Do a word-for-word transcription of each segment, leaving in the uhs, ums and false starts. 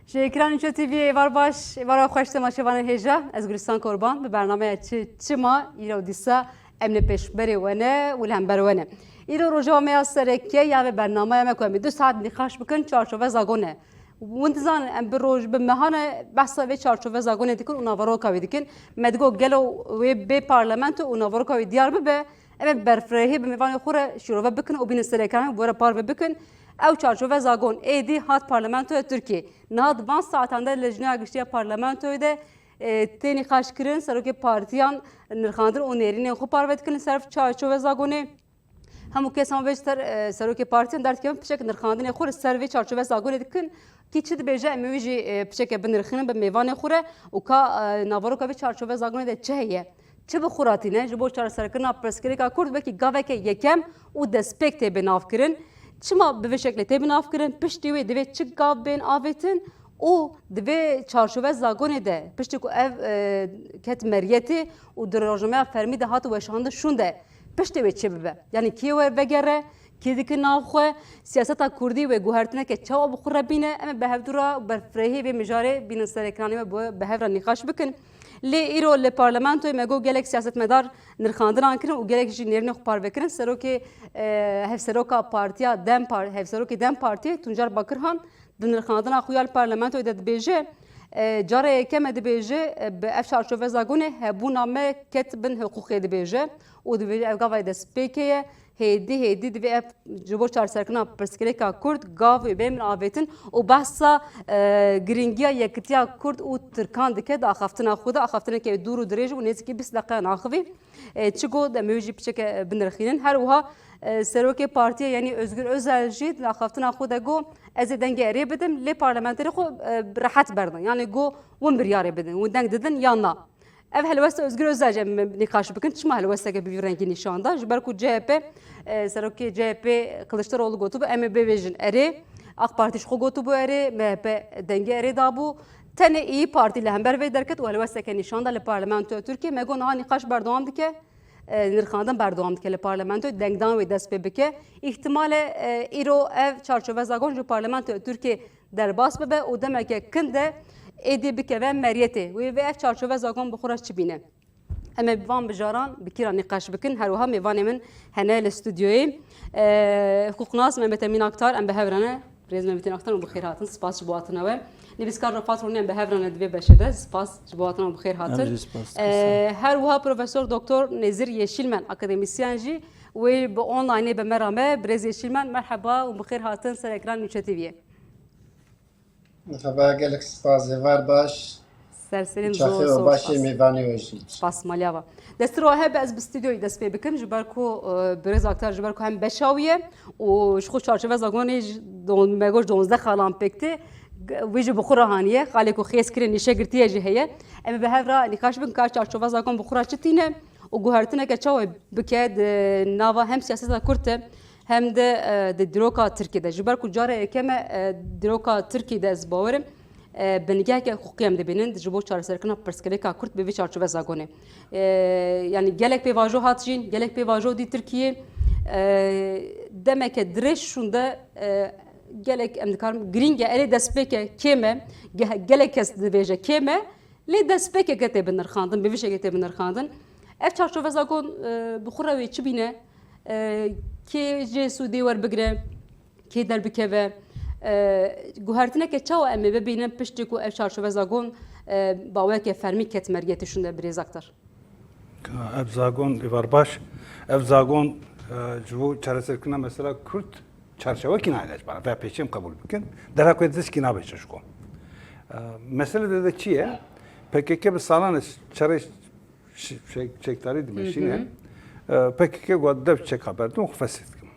Ji ekranê Nûçe T V'yê êvar baş, êvara xweş temaşevanên hêja. Ez Gulistan Korban bi bernameya Çi Çima îro dîsa em li pêşberê we ne û li hember we ne. Îro roja me ya sereke ya vê bernameya me ku em ê du saet nîqaş bikin çarçove zagon e. Hûn dizanin em bi roj, bi mehane behsa vê çarçove zagonê dikin û naveroka wê dikin. Me digot gelo wê bê parlamento û naveroka wê diyar bibe, em ê berfirehî bi mêvanê xwe re şîrove bikin û bînin ser ekranê û bi we re parve bikin. Ew çarçove zagon êdî hat parlamentoya Tirkiyê. Niha di van saetan de Lejneya Giştî ya Parlamentoyê de, e, tê nîqaşkirin, serokê partiyan nirxandin û nêrînên xwe parve dikin li ser çarçove zagonê. Hemû kes hema vê ji ser, e, serokê partiyan derdikevin, piçek nirxandinê xwe li ser vê çarçove zagonê dikin. Kî çi dibêje, em ê wî jî, e, piçeke binirxînin bi mêvanê xwe re û ka, e, naveroka vê çarçove zagonê de çi heye? Çi bi xwe re tîne? Ji bo çareserkirina pirsgirêka Kurd wekî gaveke yekem û destpêk tê binavkirin. Çima bi vê şeklê tê binavkirin? Piştî wê divê çi gav bên avêtin û di vê çarçove zagonê de piştî ku ev, e, ket meriyetê û di rojnameya fermî de hat weşandin şûn de piştê wê çi bibe? Yanî kê wê vegere, kê dike nav xwe, siyaseta kurdî wê guhertineke çawa bi xwe re bîne? Em ê bi hevdû re berfirehî vê mijarê bînin ser ekranê me, bi, bi hev re nîqaş bikin. Lê îro li parlamentoyê me got gelek siyasetmedar nirxandinan kirin û gelek jî nêrînê xwe parve kirin. Serokê, e, hevseroka partiya DEM Par-, hevserokê DEM Partiyê Tuncer Bakirhan di nirxandina xwe ya li parlamentoyê de dibêje, e, cara yekem e dibêje, e, bi ev çarçove zagonê hebûna me ket bin hiqûqê dibêje û dibêje ev gava destpêkê ye. Hêdî hêdî divê ev ji bo çareserkirina pirsgirêka Kurd gav wê bên avêtin û behsa, e, girîngiya yekitiya Kurd û Tirkan dike di axaftina xwe de, axaftineke dûr û dirêj û nêzîkî bîst deqeyan axivî. E, çi got, em ê wî jî piçeke, e, binirxînin. Her wiha, e, serokê partiyê, yanî Özgür Özel jî di axaftina xwe de got, ez ê dengê erê bidim, lê parlamenterê xwe, e, rehet berdin. Yanî got, hûn biryarê bidin, hûn deng didin yan na. Ev helwesta Özgür Özel jî em nîqaş bikin. Çima helwesteke bi vî rengî nîşan da? Ji ber ku C H P, e, serokê C H P Kılıçdaroğlu gotibû, em ê bivêjin erê. AK Partî ji xwe gotibû erê, M H P dengê erê dabû. Tenê İYİ Partî li hember vê derket û helwesteke nîşan da li parlamentoya Tirkiyê. Me got niha nîqaş berdewam dike, e, nirxandin berdewam dike li parlamentoyê, dengdan wê dest pê bike. Îhtimale, e, îro ev çarçove zagon ji parlamentoya Tirkiyê derbas bibe û demeke kin de êdî bikeve meriyetê. Wê vê ev çarçove zagon bi xwe re çi bîne? Em ê bi van mijaran bi kî re nîqaş bikin? Her wiha mêvanê min hene li stûdyoyê. E, hiqûqnas Mehmet Emîn Aktar, em bi hev re ne. Birêz Mehmet Emîn Aktar, hûn bi xêr hatin. Spas ji bo hatina we. Nivîskar Refat Ronî, em bi hev re ne di vê beşê de. Spas ji bo hatina we, bi xêr hatin. Em jî spas, e, her wiha Profesor Doktor Nezir Yeşilmen, akademîsyen jî, wê bi onlineê bi me re me. Birêz Yeşilmen, merheba û bi xêr hatin ser ekran Nûçe T V'yê. Merhaba, gelek spas, êvar baş. Serserî, çaxê û zor, zor başê spas. Mêvanê we jî. Spas, maliya we. Destiro hebe ez bi stûdyoyê dest pê bikim, ji ber ku, e, birêz Aktar ji ber ku hem beşa wî ye û ji xwe çarçove zagonê ji don-, me got ji donzdeh xalan pêk tê, g-, wî jî bi xwe re haniye, xalê ku xêz kirê nîşe girtiye jî heye. Em ê bi hev re nîqaş bikin ka çarçove zagon bi xwe re çi tîne û guhertineke çawa bike di nava hem siyaseta Kurd de hem de, e, di dîroka Tirkiyê de. Ji ber ku cara yekem e, e, dîroka Tirkiyê de ez bawerim, e, bingeheke hiqûqî em dibînin ji bo çareserkirina pirsgirêka Kurd bi vî çarçove zagonê. E, yanî gelek pêvajo hat jîn, gelek pêvajo dî Tirkiyê, e, demeke dirêj şûnde, e, gelek em dikarin girîng e, erê destpêke kêm e, ge-, gelek kes dibêje kêm e, lê destpêkeke tê binirxandin, bi vî şekê tê binirxandin. Ev çarçove zagon, e, bi xwe re wê çi bîne? E, kê jê sûdê werbigire, kê derbikeve? E, guhertineke çawa em ê bibînin piştî ku ev çarçove zagon, e, bi aweke fermî ket meriyetê şûnde, birêz Aktar? Ev zagon, êvar baş, ev zagon, e, ji bo çareserkirina mesela Kurd çarçewekî nayne ji bana, veya pêçê em qebûl bikin, derheqê tişkî nabe çeşko. E, mesele de, de çi ye? P K K bi salan e çerê ş-, çek-, çekdarî dimeşîne. Hı hı. E, P K K got dev çeka berdim û xwe fesih dikim.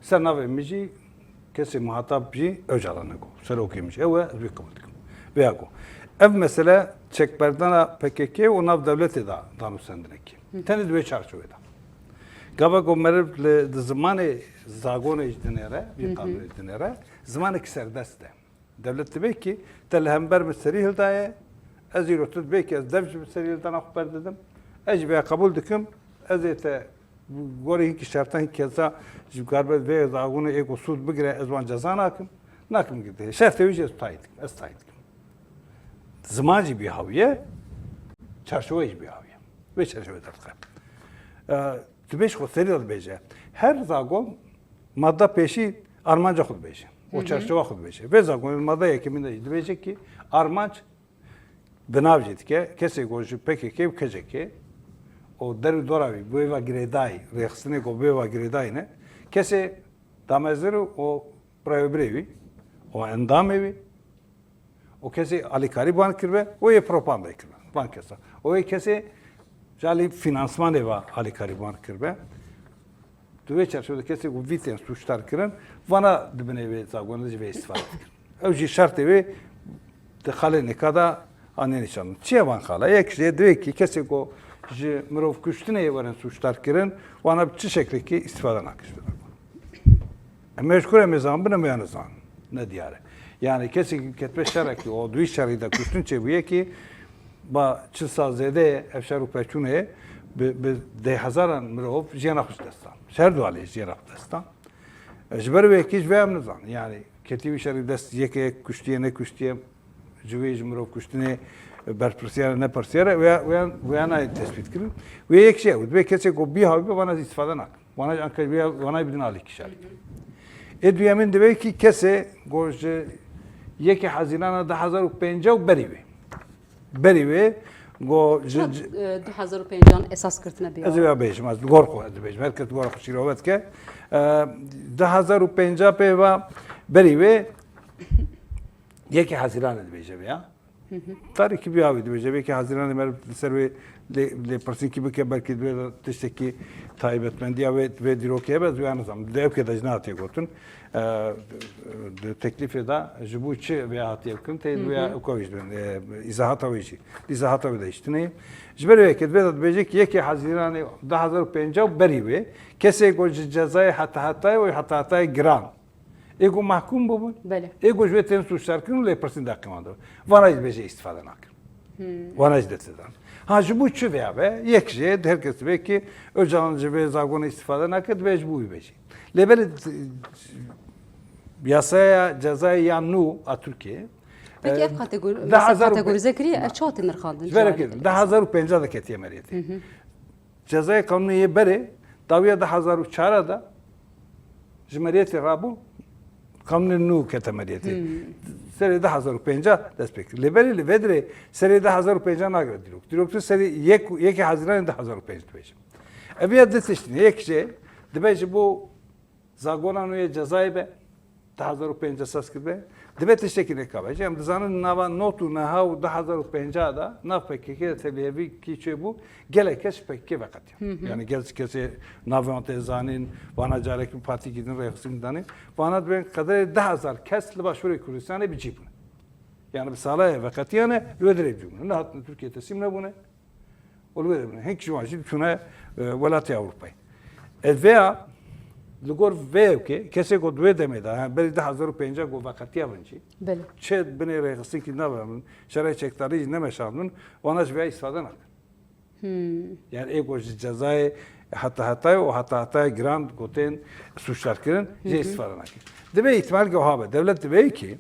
Ser navê min jî kesê muhatab jî Ocalan e got. Serokê min jî ew e, ez wî qebûl dikim. Vêya got. Ev mesele çekberdana P K K û nav dewletê de danûsendinekê. Hı. Tenê di wê çarçovê de. Gava ku meriv li, di zimanê zagonê jî dinêre, vî Hı hı. qanûnê dinêre, zimanekî serdest e. Dewlet dibê ki te li hember min serî hildaye, ez îro tu dibê ki ez dev ji serî hildana xwe berdidim, ez jî vêya qebûl dikim, ez ê te gorî hinkî şertan hinkî kesa ji karibe vê zagonê ê ku sûd bigire, ez wan ceza nakim, nakim girtê. Şertê wî jî ez tayî dikim, ez tayî dikim. Ziman jî bîhawiye, çarçowe jî bîhawiye. Vê çarçowe derdixwe. E, tu bêj xwe serî de dibêje. Her zagon madda pêşî armanca xwe dibêje. Û çarçowa xwe dibêje. Vê zagonê madda yekemîn de jî dibêje ki armanc bi nav jî dike, kesê ku ji P K K û K C K û der û dora wî bi vê ve girêdayî, rêxistinê ku bi vê ve girêdayî ne, kesê damezir û birayê birê wî û endamê wî û kesê alîkarî bi wan kiribe û yê propagandayê kiribe van kesa. Û yê kesê ji alî finansmanê ve alîkarî bi wan kiribe. Di wê çerçevede kesê ku vî tên sûcdar kirin, vana di binê vê zagonê de ji vê îstîfade dikin. Ew jî şertê wê di xalê nêka de anîne nîşan. Çi ye van xala? Yek jê divê ki kesê ku ji mirov kuştinê werin sûcdar kirin, wana bi çi şeklekî îstîfade nakin ji vê zagonê. Em ê ji ku re em ê zanibin, em ê ya nizanin. Ne diyar e. Yani kesê ku ketbe şerekî û di wî şerî de kuştin çêbûye ki ba çil sal zêde ye ev şer û peçûn heye, bi, bi deh hezaran mirov jiyana xwe ji dest dan. Ji her du alî jiyana xwe dest dan. E, ji ber wê yekî ji vê em nizanin. Yani ketî wî şerî dest yeke yek kuştiye, nekuştiye, ji wê ji mirov kuştinê, e, berpirsiyar e, nepirsiyar e, wê, wê, wê nayê tespît kirin. Wê yek jî ew, divê kesê ku bî hawî be, vana jî îstîfade nakin. Wana jî anka wê, wana jî bidin alîkî şerî. Ê duyemîn divê ki kesê ku ji yekê Hezîrana du hazar û pêncî û berî wê. Berî wê, go ji, Çima, ji e, du hazar û pêncî esas girtine biya? Ez ê ya bêjim, ez li gor xwe ez dibêjim. Her kes li gor xwe şîrove dike. E, du hazar û pêncî pê ve berî wê yekê Hezîranê dibêje vê ya. Tarîkî biya wî dibêje. Belkî Hezîranê me li ser wê lê, lêpirsînkî bike, belkî divê tiştekî taybetmendiya wê, wê dîrokê hebe, ez wê ya nizanim. Di ewkê de jî nehatiye gotin. E, di teklîfê de ji bo çi vê hatiye bikin, tê Hı hı. vê ewka wî ji bin, e, îzahata wê jî. Îzahata wê de hiştinê. Ji ber wê yekê divê de dibêje ki yekê Hezîranê du hazar û pêncî û berî wê, kesê ku ji cezayê heta hetayê û heta hetayê giran. Ê ku mahkûm bûbûn. Belê. Ê ku ji wê tên sûcdarkirin û lêpirsîn deqî wan de. Vana jî dibêje îstîfade nakin. Hmm. Wana jî destedan. Ha ji bo çi vê ya be? Yek jê di her kes dibê ki Ocalan ji vê zagonê îstîfade nake, dibê ji bo wî bêjî. Lê belê, e, yasaya cezayê ya nû a Tirkiyê, Peki e, ev kategori-, du hazar mesela û kategorize kiriye, ev çawa tê nirxandin? Ji ber cihazê kê, de? Du hazar û pêncî de ketiye meriyetê. Hı hı. Cezayê qanûnê yê berê, dawiya du hazar û çar de ji meriyetê rabû, qanûnê nû kete meriyetê. Hmm. Serê du hazar û pêncî dest pê kir. Lê berê li vê dirê serê du hazar û pêncî nagire dîrok. Dîroktir serê yek, yekê Hezîranê du hazar û pêncî dibêjim. Ev ya du tiştî ne. Yek jê dibe ji bo zagona nû yê cezayê be, du hazar û pêncî esas kiribe. Dibe tiştekî neka be. Em dizanin nava not û neha û du hazar û pêncî de nav P K K de tevlihevî kî çêbû, gelek kes ji P K K veqetiyan. Hı hı. Yani gelek kesê navê wan tê zanîn, vana carekî partîkî din rêxistin danîn. Vana dibên qederê du hazar kes li Başûrê Kurdistanê bi cî bûne. Yani bi sala ye veqetiyane, li wê dirê bi cî bûne. Nehatine Tirkiye teslîm nebûne. Û li wê de bûne. Hinek ji wan jî diçûne, e, welatê Ewropayê. Ez vêya, li gor vê yekê, kesê ku di wê demê de, ha, berî du hazar û pêncî ku veqetiya bin jî, Belê. çi binê rêxistinkî navê min, şerê çekdarî jî nemeşandin, wana ji vêya îstîfade nakin. Hmm. Yani ê ku ji cezayê heta hetayê û heta hetayê giran ku tên sûcdarkirin, jê Hı hı. îstîfade nakin. Dibe îhtimal ki wiha be. Dewlet dibe ki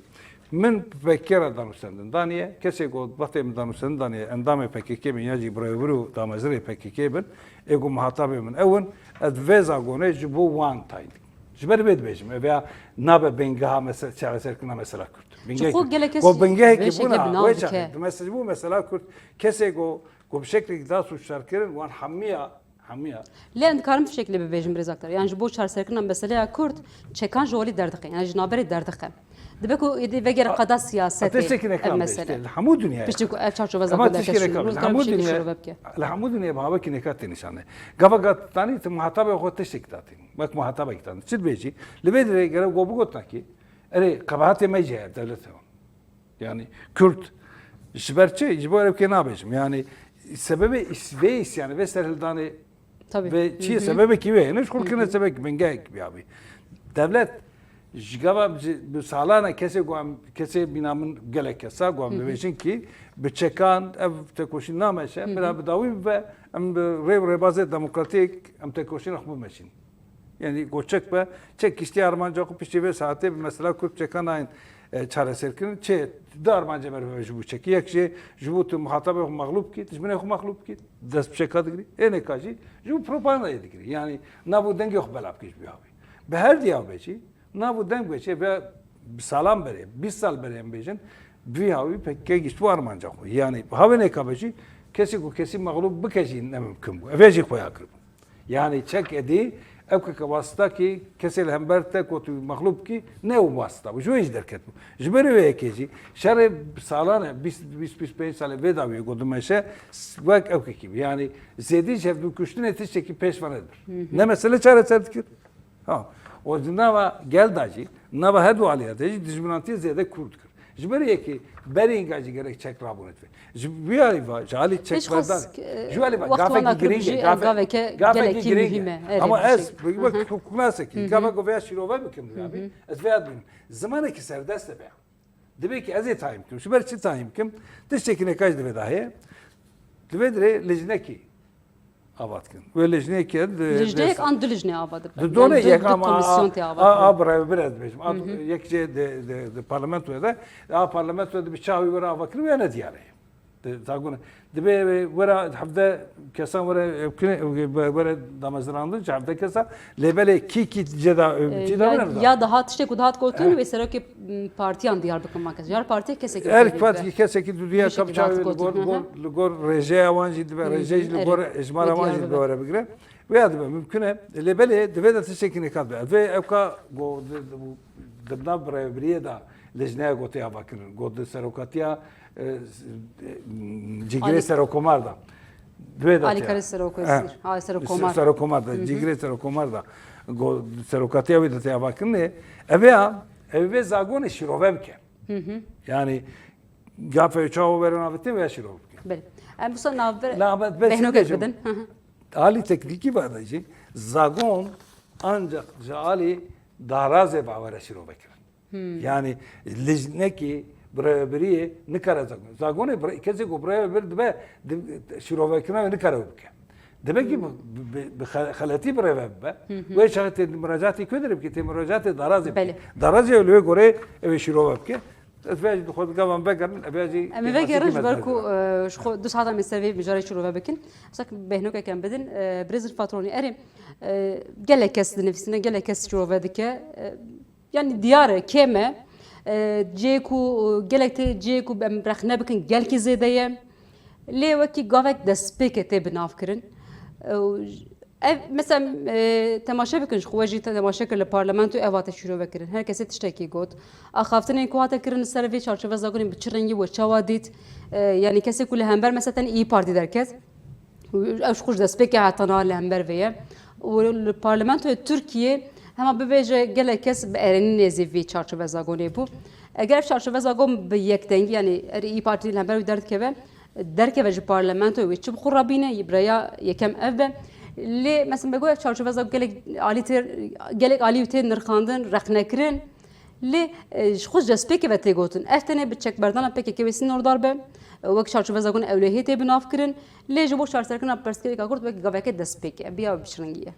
min P K K re danûstendin daniye, kesê ku wextê min danûstendin daniye, endamê P K K bin ya jî birêvir û damezirê P K K bin, ê ku muhatabê min ew in, ez vê zagonê ji bo wan tayîn dikim. Ji ber vê dibêjim, ev ya nabe bingeha mese-, çareserkirina mesela Kurd. Bingehê Çiqo Kurd. gelek kes Ku bingehekî vê şekilde bûna, bi nav wê dike. çaxê, di mes-, ji bo mesela Kurd, kesê ku, ku bi şeklekî da sûcdar kirin, wan hemiya Hemiya. Lê em dikarin bi şekilê bibêjin, birêz Aktar. Yani ji bo çareserkirina meseleya Kurd, çekan ji holî derdixin. Yani ji navberê derdixin. Dibe ku êdî vegere qada siyasetê Tiştekî ev neka mesele. işte, li hemû dinyayê. Piştî ku ev çarçoveza Ama gelek tiştekî kes neka, şûn, li hemû dinya, şirove bike. li hemû dinyayê bi havekî neka tê nîşane. Gava gat tanî tu muhatabê xwe tiştekî datî. Wek muhatabekî tanî. Çi dibêjî? Li vê dirê gerek go bigotina ki, erê, qebahatê me jî heye, dewletê wan. Yani Kurd ji ber çi? Ji bo ev kê nabêjim. Yani sebebê is-, vê isyanê, vê serhildanê Tabii. ve çi Hı hı. sebebekî wê hene, ji xwe kirine Hı hı. sebek bingehek biyabî. Devlet ji gava ji, bi salane kesê ku em, kesê bîna min gelek kesa ku em Hı hı. dibêjin ki bi çekan ev tekoşîn nameşe, Hı hı. bira bi dawî bibe, em bi rê û rêbazê demokratîk em tekoşîna xwe bimeşîn. Yani ku çek be, çek kiştî armanca xwe piştî vê saetê bi mesela Kurd çeka nayên, e, çareserkirin, çi du armanca me re ji bo çekî. Yek jê ji bo tu muhatabê xwe mexlûb kî, dijminê xwe mexlûb kî, dest bi çeka digirî. Êneka jî ji bo propagandayê digirî. Yanî nav û dengê xwe bela bikî ji bo hawî. Bi her diya be jî, nav û deng be jî, ve bi salan berê, bîst sal berê em bêjin, bi vî hawî P K K gişt bo armanca xwe. Yanî havêneka be jî, kesê ku kesî mexlûb bike jî ne mimkun bû. Ev ê jî xwe ya kiribû. Yanî çek edî, ew ke, ke wasita kî kesê li hember te ku tu mexlûb kî, ne ew wasita bû. Ji wê jî derket bû. Ji ber wê yekê jî, şerê salan e, bîst, bîst, bîst pênc salê vê dawiyê ku dimeşe, wek ew kekî bû. Yanî zêdî ji hevdû kuştinê tiştekî pêş ve nedibir. Hı hı. Ne mesele çareser dikir. Ha. Û di nava gel de jî, nava her du aliya de jî dijminantiye zêde kûr dikir. Ji ber yekê berînga jî gerek çek rabûne dibe. Ji vî alî va, ji alî çekberdan. Ji alî va, gafekî girîng e, gafekî girîng e. Ama ez, bi, bi, kunasekî, gava ku vêya şîrove bikim, yanî, ez vêya dibînim. Zimanekî serdest e be. Divê ki ez ê tayîn bikim. Ji ber çi tayîn bikim? Tiştekî neka jî divê de heye. Divê dirê lijnekî ava dikin. Wê lijnekê di, Lijneyek an du lijne ava dibin. Di done yek ama a, a, a, a birayê bir ez dibêjim. A, yek jê di, di, di parlamentoyê de, a parlamentoyê de bi çaxê were ava kirin, wê ne diyar e. Di zagone. Divê were hevde kesan were, e, kine, e, were damezrandin, hevde kesa, lê belê kî kî ceda, e, ceda ya, were ya daha tiştek ku dihat gotin, wê serokê, m, partiyan diyar bikin ma kes. Her parti kesekî her parti kesekî du diya kap çaxê li gor, li gor, li gor rêjeya wan jî dibe, rêjeyê jî li gor ejmara wan jî dibe were bigire. Wê ya dibe, mimkun e. Lê belê divê de tiştekî nêka dibe. Divê ew ka go di, di, di nav birayebiriyê de lejneya gotê ava kirin. Go di serokatiya, e, s-, e, cîgirê serokomar da. Divê de Alîkarê Serokwezîr, ha, Serokomar. Serokomar da, cîgirê serokomar da. Go di serokatiya wê de tê ava kirinê. Ev ya, ev vê zagonê şîrove bike. Hı hı. Yanî, gafê çawa were navêtin veya şîrove bike. Belê. Em wisa navber Navber behnokek bidin. Hı hı. Alî teknîkî vada jî, zagon ancak ji alî darazê va were şîrove kirin. Hmm. Yanî lijnekî birayebiriyê nikare zagon. Zagonê bira-, kesê ku birayebir dibe, di-, şîrovekirina wê nikare wê bike. Demek ki bi, bi, bi xe-, xeletî bireve bibe. Hı hı. Wê çaxê tê muracatê ku derê bike, tê muracatê darazê bike. Belê. Darazê li wê gorê ew ê şîrove bike. Ez vê jî dixwazim gavan vegerin, ev jî Em ê vegerin, ji ber ku, e, ji xwe du saeta me ser vê mijarê şîrove bikin. Sak behnokek em bidin, e, birêz Fatronî, erê, e, gelek kes dinivîsîne, gelek kes şîrove dike. E, yanî diyar e, kêm e. E, cihê ku, e, gelek tê cihê ku em rexne bikin, gelkî zêde ye. Lê wekî gavek destpêkê tê binavkirin. E, û Ev, mesela, e, temaşe bikin, ji xwe jî te-, temaşe kir li parlamentoyê ev hate şîrove kirin. Her kesê tiştekî got. Axaftinên ku hate kirin li ser vê çarçove zagonê bi çi rengî we çawa dît? E, yanî kesê ku li hember mesela tenê İYİ Partî derket, ew ji xwe ji destpêkê heta niha li hember vê ye. Û li parlamentoyê Tirkiyê hema bibêje gelek kes bi erênî nêzî vî çarçove zagonê bû. Eger ev çarçove zagon bi yekdengî, yanî erê İYİ Partî li hember wî derdikeve, derkeve ji parlamentoyê wê çi bi xwe re bîne, bi rêya yekem ev be. Lê, mesela, me got ev çarçoveza gelek alî tê, gelek alî tê nirxandin, rexnekirin. Lê, e, ji xwe ji destpêkê ve tê gotin. Ev tenê bi çekberdana P K K wê sînordar be, wek çarçoveza gon ewlehiyê tê binavkirin. Lê ji bo çareserkirina pirsgirêka Kurd wek gaveke destpêkê. Ev bi ya bi çi rengî ye?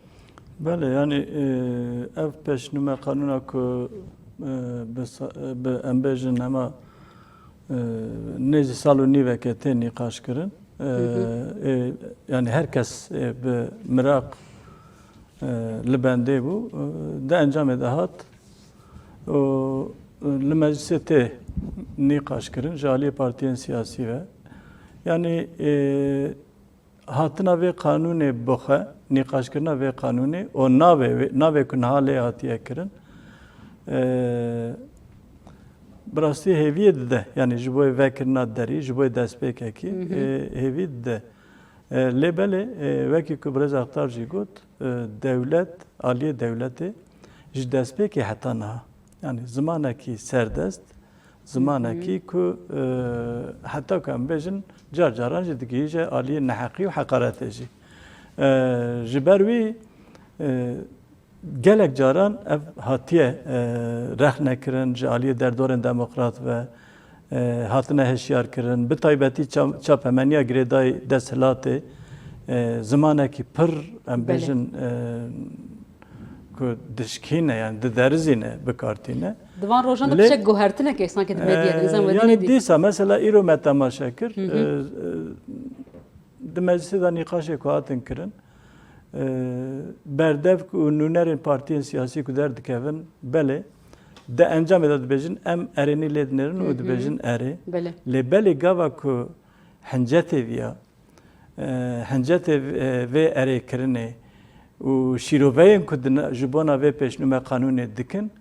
Belê, yanî, e, ev pêşnûme qanûna ku, e, bi sa-, e, bi em bêjin hema, e, nêzî sal û nîveke tê nîqaşkirin. E, Hı hı. e, yanî her kes, e, bi miraq, e, li bendê bû. E, di encamê de hat û, e, li meclisê tê nîqaşkirin ji aliyê partiyên siyasî ve. Yanî, e, Hatina vê qanûnê bixwe, nîqaşkirina vê qanûnê û navê wê, navê ku niha lê hatiye kirin, e, bi rastî hêviyê dide, yanî ji bo vekirina derî, ji bo destpêkekî, Hı hı. e, hêvî dide. E, lê belê, e, wekî ku birêz Axtar jî got, e, dewlet, aliyê dewletê ji destpêkê heta niha, yanî zimanekî serdest, Zimanekî Hı hı. ku, e, heta ku em bêjin, car caran jî digihîje aliyê neheqî û heqaretê jî. E, ji ber wî, e, gelek caran ev hatiye, e, rexnekirin ji aliyê derdorên demokrat ve, e, hatine hişyarkirin. Bi taybetî ça-, çapemeniya girêdayî desthilatê, e, zimanekî pir, em Belê. bêjin, e, ku dişkîne, yani diderizîne, bikartîne. Di van rojan de piçek guhertinek e, sanki di medyayê de, nizam we dîsa mesela îro me temaşe kir. Hı hı. E, e, di meclisê de nîqaşê ku hatin kirin, e, berdev ku û nûnerên partiyên siyasî ku derdikevin, belê, di encamê de dibêjin, em erênî lê dinêrin û dibêjin erê. Belê. Lê belê gava ku hincetê viya, e, hincetê, e, vê erêkirinê û şîroveyên ku di na-, ji bona vê pêşnûme qanûnê dikin,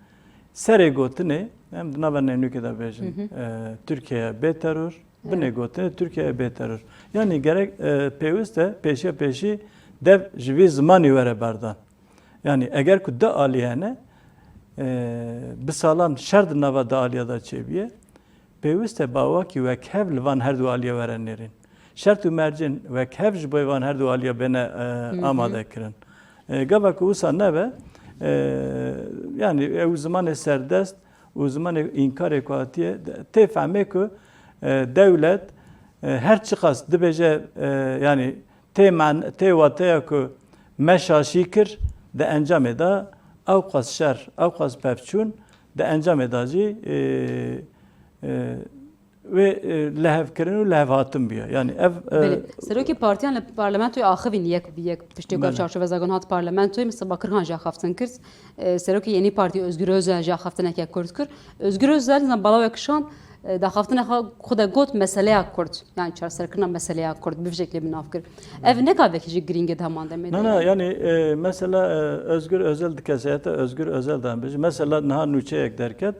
serê gotinê, em di nava nênûkê de bêjin, e, Tirkiye bê teror, binê gotinê Tirkiye bê teror. Yanî gerek, e, pêwist e pêşiya pêşî dev ji vî zimanî were berdan. Yanî eger ku du alî hene, e, bi salan şer di nava du aliya de çêbiye, pêwist e bi awakî wekhev li van her du aliya were nêrîn. Şert û mercên wekhev ji bo van her du aliya bêne, e, amade kirin. E, gava ku wisa nebe, e, yanî ew zimanê serdest û zimanê înkarê ku hatiye, tê fehmê ku, e, dewlet, e, her çiqas dibêje, e, yanî tê man-, tê wateya ku me şaşî kir, di encamê de ewqas şer, ewqas pevçûn, di encamê de jî, e, e, wê, e, lihevkirin û lihevhatin bûye. Yanî ev, e, Belê. Serokê partiyan li parlamentoyê axivîn yek bi yek piştî ku Belê. çarçoveza gon hat parlamentoyê, mesela Bakirhan jî axaftin kir. E, serokê Yenî Partî Özgür Özel jî axaftineke Kurd kir. Özgür Özel zan bala we kişand, e, daxaftina xwe xwe de got meseleya Kurd. Yani çarserkirina meseleya Kurd, bi vijek lê bi nav kir. Ev ne gavekî jî girîng e di heman demê de Na, na, yani. yani, e, mesela, e, Özgür Özel di kesayeta Özgür Özel de em bêjin. Mesela niha nûçeyek derket,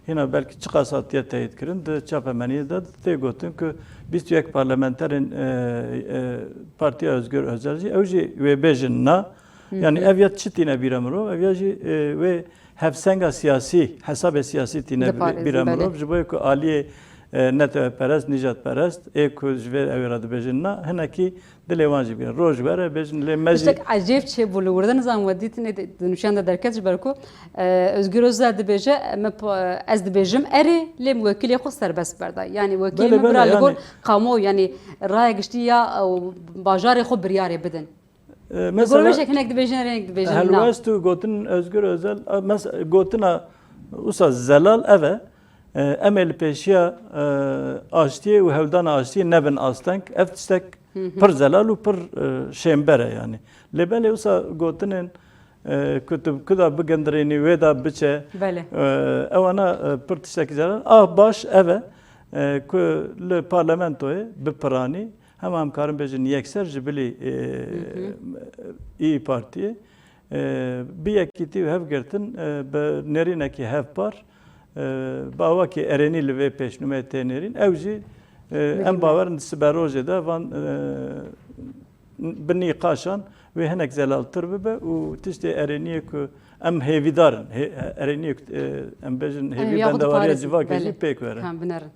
hîna belkî çiqas hatiye teyîd kirin, di çapemeniyê de tê gotin ku bîst û yek parlamenterên, e, e, Partiya Özgür Özel jî, ew jî wê bêjin na. Yani ev ya çi tîne bîra mirov, ev ya jî, e, wê hevsenga siyasî, hesabê siyasî tîne Diparêzin, bîra belê. mirov. Ji bo ku aliyê, e, neteweperest, nîjadperest, ê ku ji vê ew ê re dibêjin na, hinekî dilê wan jî bigrin. Roj were bêjin lê me jî Tiştek ecêb çêbû li wir de, nizam we dît, nê di nûçeyan de derket ji ber ku, e, Özgür Özel dibêje, me pa-, ez dibêjim erê, lê min wekîlê xwe serbest berday. Yani wekîlê Belê, min belê, bira li gor yani. kamuoyû, yani raya giştî ya, e, bajarê xwe biryarê bidin. E, Li gor mesela, vêjek hinek dibêjin, hinek dibêjin na. Helwest û gotin Özgür Özel, e, mes-, gotina wisa zelal ev e. E, em ê li pêşiya, e, aştiyê û hewldana aştiyê nebin asteng. Ev tiştek Hı hı. pir zelal û pir, e, şênber e yani. Lê belê wisa gotinên, e, ku tu bi ku da bigindirênî, wê da biçe. Belê. E, ewana, e, pir tiştekî zelal. Ah baş ev e, e, ku li parlamentoyê bi piranî hema em karin bêjin yekser ji bilî, e, Hı hı. İYİ Partiyê, e, bi yekîtî û hevgirtin, e, bi nêrînekî hevpar, e, bi awakî erênî li vê pêşnûmeyê tê nêrîn. Ew jî, e, em Muhîm e. bawer in di siberojê de van, e, bi nîqaşan wê hinek zelaltir bibe û tiştê erêniyê ku em hêvîdar in, hê-, erêniyê ku, e, em bêjin hêvî Em yaxud bendewariya parêzin, civakê jî belê. pêk were. Em binerin.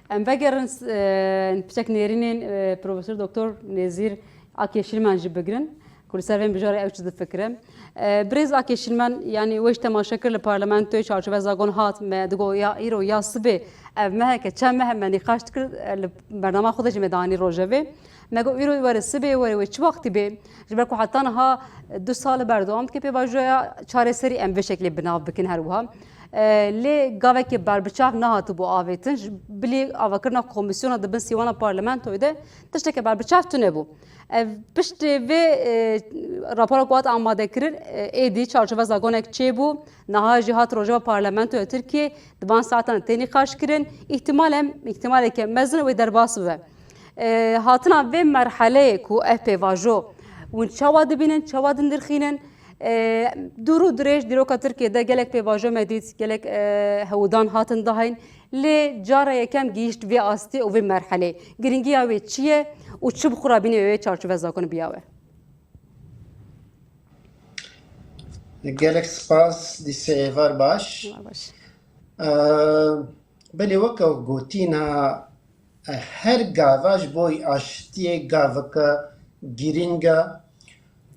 Em vegerin, e, piçek nêrînên, e, Profesor Doktor Nêzîr Akê Şîlmen jî bigirin, ku li ser vê mijarê ew çi difikire. E, birêz Akê Şîlmen, yanî we jî temaşe kir li parlamentoyê çarçoveza gon hat, me digo ya îro ya sibê ev meheke çend meh me nîqaş dikir, e, li bernama xwe de jî me danî rojevê. Me got îro were sibê, were wê çi wextî bê? Ji ber ku heta niha du sal berdewam dike pêvajoya çareserî, em vê şeklê bi nav bikin her wiha. E, lê gavekê berbiçav nehatibû avêtin. Ji bilî avakirina komîsyona di bin sîwana parlamentoyê de tişteke berbiçav tune bû. Ev piştê vê, e, rapora ku hat amade kirin, e, êdî çarçoveza gonek çêbû. Niha jî hat rojeva parlamentoya Tirkiyê di van saetan tê nîqaş kirin. Îhtimal em, îhtimaleke mezin wê derbas bibe. E, hatina vê merheleyê ku ev pêvajo hûn çawa dibînin, çawa dinirxînin? E, dûr û dirêj dîroka Tirkiyê de gelek pêvajo me dît, gelek, e, hewdan hatin dahîn. Lê cara yekem gihîşt vê astê û vê merhelê. Girîngiya wê çi ye û çi bi xwe re bîne wê çarçoveza gon biya we? Gelek spas, dîsê êvar baş. Êvar baş. Ee, belê weke gotîna, e, her gava ji bo aştiyê gaveke girîng e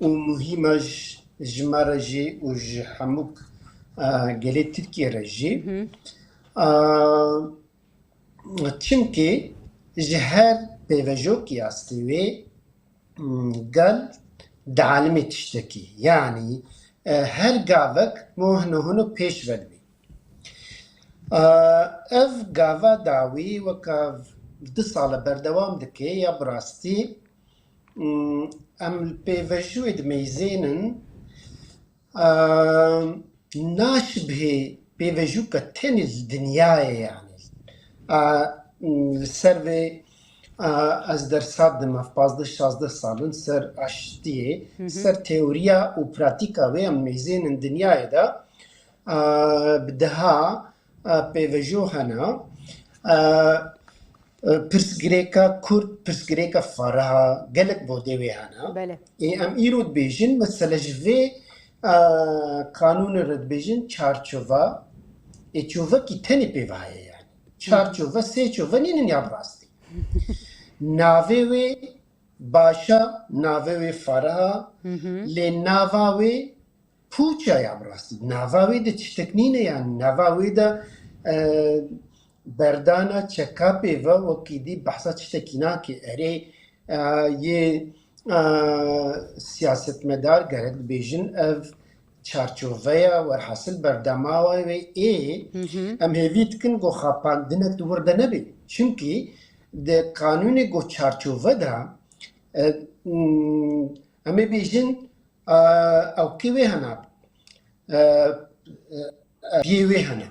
û muhîm e ji, ji me re jî û ji hemû, e, gelê Tirkiyê re jî. Hı hı. Ee, çimkî ji her pêvejokî astê wê, gel dialimê tiştekî. Yanî, e, her gavek mo hino hino pêş ve dibê. Ev gava dawî weke du sal e berdewam dike, ya bi rastî, mm, em li pêvejûyê dimeyzênin, e, naşibhê pêvejûke tenê li dinyayê, yanî. E, li ser vê, e, ez dersa didim, ev pazdeh şazdeh sal in ser aştiyê, Hı hı. ser teoriya û pratîka wê em meyzênin dinyayê de, e, bi deha, e, pêvejo hene. E, e, pirsgirêka Kurd, pirsgirêka Fariha, gelek bodê wê hene. Belê. Ê, em îro dibêjin, mesele ji vê, e, qanûnê re dibêjin çarçova, ê çovekî tenê pê ve heye yani. Çar çove, sê çove nînin ya bi rastî. Navê wê Başa, navê wê Fariha, Hı hı. lê nava wê pûça ya bi rastî. Nava wê de tiştek nîne yani. Nava wê de, e, berdana çeka pê ve wekî dî behsa tiştekî nake. Erê, e, yê, e, siyasetmedar gerek dibêjin ev çarçoveya werhasil berdema wê ê Hı hı. em hêvî dikin ku xapandinek di wir de nebe. Çimkî di qanûnê ku çarçove de, e, m, em ê bêjin, e, ew kê wê hene, e, e, piyê wê hene.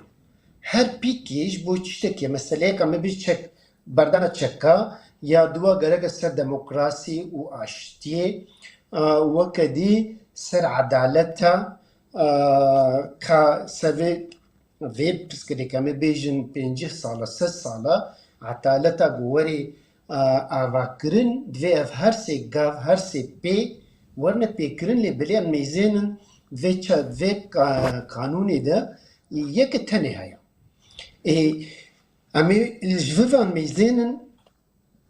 Her pîkê ji bo tiştekê, meseleyeka me bêj çek, berdana çeka ya dua gereke ser demokrasî û aştiyê, e, weke dî ser edaleta, e, ka ser vê vê pirsgirêka me bêjin pêncî sala, sed sala, edaleta ku werê, e, avakirin, divê ev her sê gav, her sê pê werine pêkirin, lê belê em mêzênin vê ça-, vê ka-, kanûnê de yeke tenê heye. Ê, em ê ji vir ve mêzênin,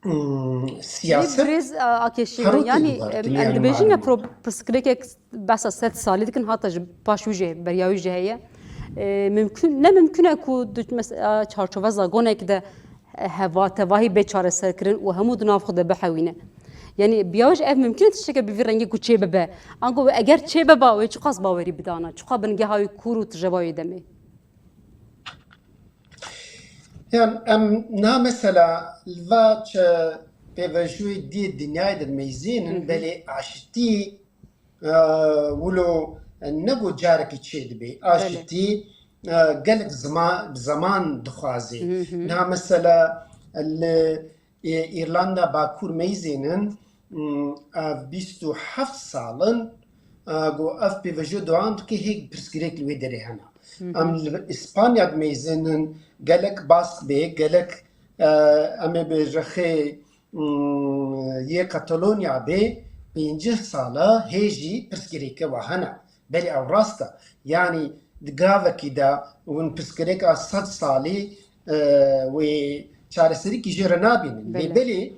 Hmm, Lê siyaset birêz, a, Akê Şîrin, herotê yanî, em, em dibêjin ya pro-, pirsgirêkek behsa sed salî dikin, hata ji paş wî jî, beriya wî jî heye. E, mimkun, ne mimkun e ku du, mes-, a, çarçova zagonek de, e, heva, tevahî bê çareserkirin û hemû di nav xwe de bihewîne. Yanî, biya wê jî ev mimkun e tişteke bi vî rengî ku çê bibe. Ango eger çê biba, wê çiqas bawerî bidana, çiqa bingeha wî kûr û tijeva wê demê. Yan em na mesela li va çi pêvejûyê diyê dinyayê de meyzênin, Hı hı. belê aşitî, e, wilo ne ku carekî çê dibe. Belê. Aşitî, e, gelek zima-, zeman dixwaze. Hı hı. Na mesela li Ê, Îrlanda Bakur meyzênin, m, ev bîst û heft sal in, e, ku ev pêvejo dewam dike, hêk pirsgirêk li wê derê hene. Hı hı. Em li Îspanya dimeyzênin, gelek bask bê, gelek, e, em ê bêjin xê, m, yê Katalonya bê, pêncî sala hê jî pirsgirêke wa hene. Belê ew rast e. Yanî di gavekî de hûn pirsgirêka sed salî, e, wê çareserîkî jê re nabînin. Lê Belê. belê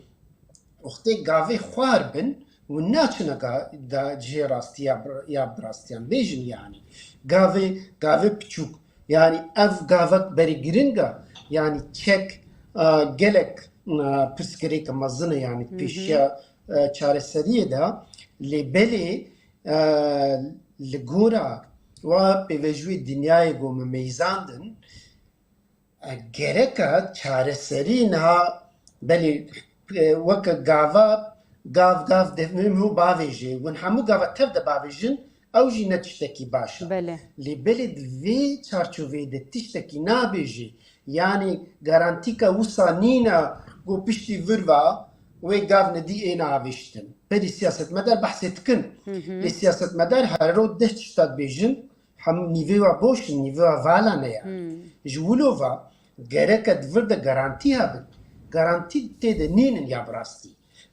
wextê gavê xwar bin, hûn naçine ga-, da cihê rastiya bi-, ya bi rastiyan. Bêjin yanî. Gavê, gavê piçûk. Yanî ev gavek berê giring e. Yanî çek, e, gelek, e, pirsgirêke mezin e yanî Hı hı. pêşiya, e, çareseriyê de. Lê belê, e, li gora wa pêvejûyê dinyayê ku me meyzandin, e, gereka çareserî niha belê, e, weke gava, gav gav devê hû bavêjê, hûn hemû gava tev de bavêjin, ew jî ne tiştekî baş e. Belê. Lê belê di vê çarçoveyê de tiştekî nabêjê, yanî garantîka wisa nîne ku piştî vir ve wê gav nedî ê neavêjtin. Berî siyasetmedar behsê dikin. Hı hı. Lê siyasetmedar her roj deh tişta dibêjin, hem nîvê wa boş in, nîvê wa vala ne ye. Hmm. Ji wilo ve gereke di vir de garantî hebin. Garantî tê de nînin ya bi rastî.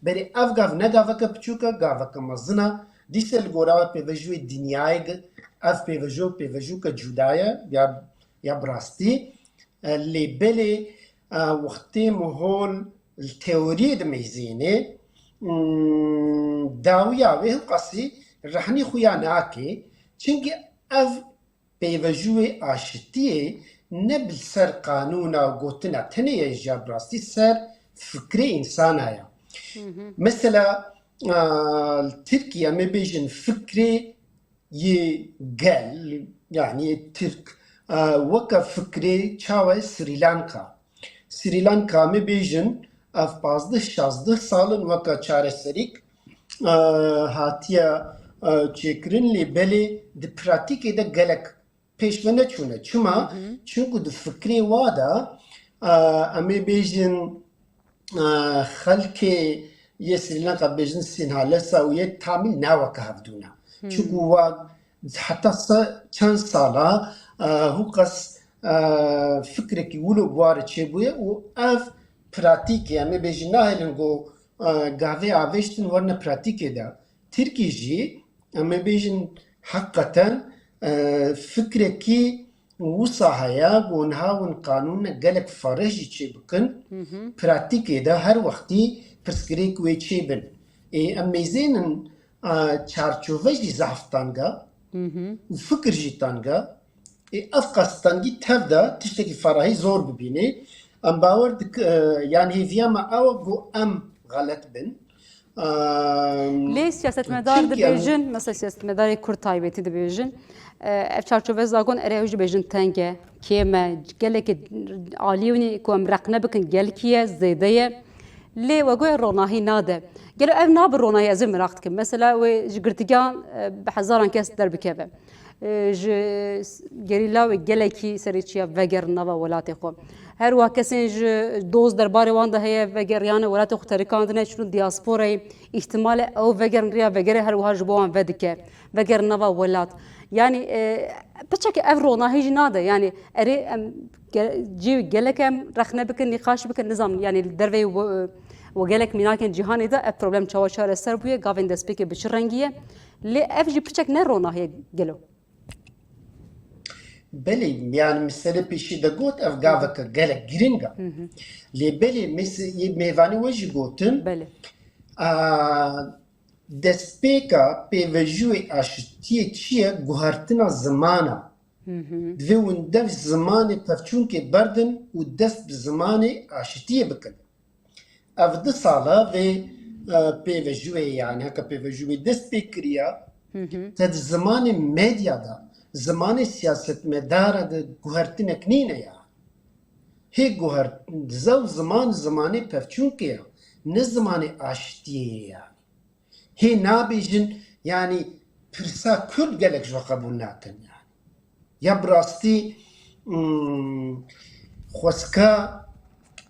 Berê ev gav ne gaveke piçûk e, gaveke mezin e. Dîse li gora we pêvejûyê dinyayê ge-, ev pêvejo, pêvejûke cuda ye, ya, ya bi rastî. E, lê belê, e, wextê mihol li teoriyê dimeyzêne, mm, dawiya wê hiqasî rehnî xuya nake. Çimkî ev pêvejûyê aşitiyê ne bi ser qanûna û gotina tenê ye, ji ya bi rastî ser fikrê însana ye. Hı hı. Mesela, a, li Tirkiye em ê bêjin fikrê yê gel, yanî Tirk e, weke fikrê çawa Sri Lanka. Sri Lanka, em ê bêjin, ev pazdeh şazdeh sal in weke çareserîk, e, hatiye, e, çêkirin, lê belê di pratîkê de gelek pêş ve neçûne. Çima? Çunku di fikrê wa de, e, em ê bêjin, e, xelkê yê Sri Lanka, bêjin Sinhalesa û yê Tamîl ne weke hevdû ne. Çunku wa heta se çend sala, e, hûqas, e, fikrekî wilo bi wa re çêbûye û ev pratîkê, em ê bêjin, nahêlin ku, e, gavê avêştin werine pratîkê de. Tirkî jî, em ê bêjin, heqeten, e, fikrekî wisa heye ku niha hûn qanûne gelek fareh jî çêbikin, pratîkê de her wextî pirsgirêk wê çêbin. Ê, em mêzênin, e, çarçove jî zehf teng e û fikir jî teng e. Ê, ev qas tengî tev de tiştekî farehî zor bibînê. Em bawer dik-, e, yanî hêviya me ew e ku em xelet bin. Em, Lê siyasetmedar çimkî em dibêjin, mesela siyasetmedarê Kurd taybetî dibêjin, e, ev çarçove zagon erê ew jî bêjin teng e, kêm e, gelekî alî wînî ku em reqne bikin gelkî ye, zêde ye. Lê we goye ronahî nade. Gelo ev nabe ronahî, ez ê meraq dikim. Mesela wê ji girtigan, e, bi hezaran kes derbikeve. E, ji s-, gerîla wê gelekî serê çiya vegerin nava welatê xwe. Her wiha kesên ji doz derbarê wan de heye, vegeriyane welatê xwe terikandine, çûn diasporayê, îhtimal e ew vegerin riya vegerê her wiha ji bo wan vedike. Vegerin nava welat. Yanî, e, piçeke ev ronahî jî nade. Yanî, erê em ge-, cî gelek em rexne bikin, nîqaş bikin, nizam, yanî li derveyê we, we gelek mînakên cîhanê de ev problem çawa çareser bûye, gavên destpêkê bi çi rengî ye? Lê ev jî piçek ne ronahî ye gelo? Belê, yani mesele pêşî de got, ev gaveke gelek giring e. Lê belê, mes-, yê mêvanî we jî gotin, Belê. a, destpêka pêvejûyê aşitiyê çi ye? Guhertina ziman e. Divê hûn dev zimanê pevçûnkê berdin û dest bi zimanê aşitiyê bikin. Ev du sala vê, e, pêvejûyê, yani heke pêvejûyê dest pê kiriya, te di zimanê medya de, zimanê siyasetmedara de guhertinek nîne ya. Hê guhert-, zew ziman zimanê pevçûnkê ya, ne zimanê aşitiyê ye yani. Hê nabêjin, yani pirsa Kurd gelek ji xwe qebûl nakin yani. Ya bi rastî, mm, xwezka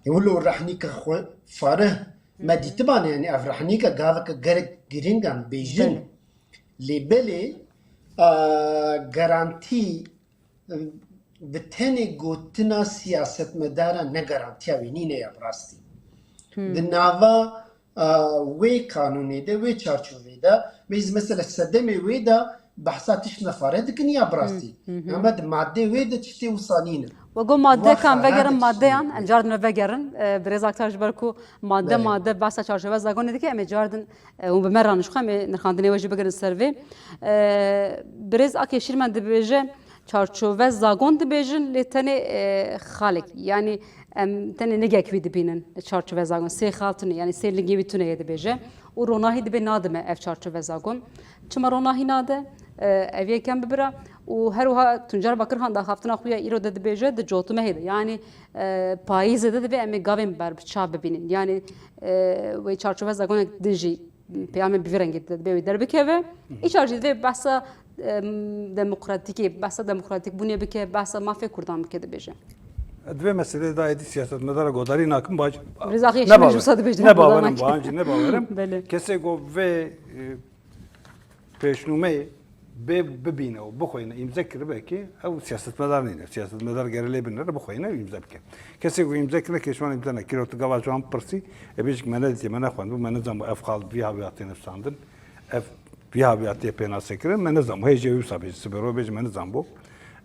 wilo rehnîka xwe fareh me dîtibane, yani ev rehnîka gaveke gelek giring e bêjin. Belê. Lê belê, a, garantî, bi tenê gotina siyasetmedara ne garantiya wî nîne ya bi rastî. Di nava, a, wê kanûnê de, wê çarçovê de, mêz mesela sedemê wê de behsa tişt me fare dikin ya bi rastî. Ama di madê wê de tiştê wisa nîne. We got madde Wa kan xare vegerin de maddeyan, tiştê em carin me vegerin. E, Birêz Aktar ji ber ku madde Belê. madde behsa çarçove zagonê dike, em ê cardin, e, hûn bi me ranişxwe, em ê nirxandinê we jî bigirin ser vê. E, Birêz Akê Şîrmen dibêje, çarçove zagon dibêjin, lê tenê, e, xalek, yanî em tenê nigek wî dibînin çarçove zagon. Sê xal tune, yanî sê lingê wî tune ye dibêje. Û ronahî dibê nadime ev çarçove zagon. Çima ronahî nade? E, ev yekem bibira. Û her wiha Tuncer Bakirhan daxaftina xwe ya îro de dibêje, di cotmehê de. Yanî, e, payîzê de divê em ê gavên berbiçav bibînin. Yanî, e, wê çarçove zagonek din jî peyamên bi vî rengî de divê wê derbikeve. Îcar jî divê behsa, em, demokratîkê, behsa demokratîkbûnê bike, behsa mafê Kurdan bike dibêje. Di vê meseleyê de êdî siyasetmedara godarî nakim, bac-, Rêz Axê ne Şîrmen bawer-, ji wisa dibêje, ne bawerim, bawer nakim. Bahanci ne bawerim. Belê. Kesê ku vê, e, pêşnûmeyê bê bibîne û bixweyne îmze kiribe ki ew siyasetmedar nîne. Siyasetmedar gere lê binere bixweyne û îmze bike. Kesê ku îmze kirine kêşwan îmze nekir û tu gava ji wan pirsî, e bêjik me nedîtiye, me nexwendibû, me nizanbû ev xal vî havî hatiye nivîsandin, ev vî havî hatiye pênasekirin, me nizanbû. Hê jê wî wisa bêjî, sibê ro bêjî me nizanbû,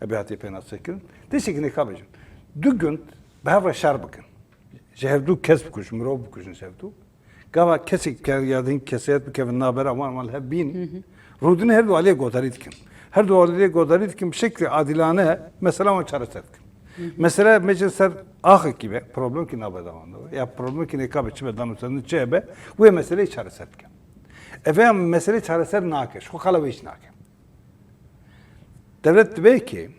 e bê hatiye pênasekirin. Tiştekî nêka bêjin. Du gund bi hev re şer bikin. Ji hevdû kes bikujin, mirov bikujin ji hevdû. Gava kesek ke-, ya din kesayet bikevin navbera wan, wan li hev bînin. Rûdin her du aliyê godarî dikin. Her du aliyê godarî dikin, bi şeklê adilane mesela wan çareser dikin. Mesela mecin ser axekî be, problemkî navbera wan de be. Ya problemkî nêka be, çi be, danûsendin çi be, wê meseleyê çareser dikin. Eve ya meseleyê çareser nake, ji xwe xala wê jî nake. Devlet divê ki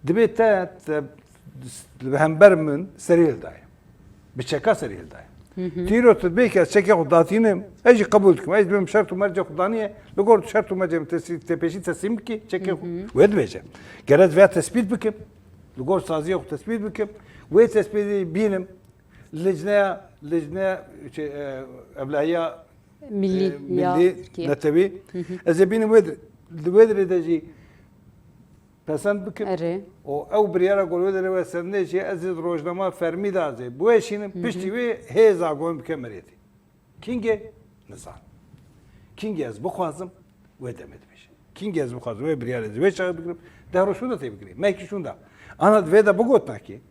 Dibê te, te li hember min serê li daye. Bi çeka serê li daye. Hı hı. Tîro tu dibê ki ez çekê xwe datînim, ez jî qebûl dikim. Ez dibêm şert û mercê xwe daniye, li gor tu şert û mercê min tesî-, te pêşî teslîm bikî, çekê xwe. Hı hı. Wê dibêje. Gere ez vêya tespît bikim, li gor saziya xwe tespît bikim, wê tespîtê bînim, licneya, licneya, şey, e, evlahiya, Milî, e, ya milî, Tirkiye. Netewî. Hı hı. Ez ê bînim wê dir-, li wê dirê de jî pesend bikim. Erê. Û ew biryara ku li wê derê we sendê jî ez ê di rojnama fermî de ez ê biweşînim, Hı hı. piştî wê hê zagon bike merêtî. Kîngê? Nizan. Kîngê ez bixwazim, wê demê dibêje. Kîngê ez bixwazim, wê biryarê ez wê çaxê bigirim, deh roj şûnda tê bigirî. Mehkî şûnda. Ana di vê de bigotina ki,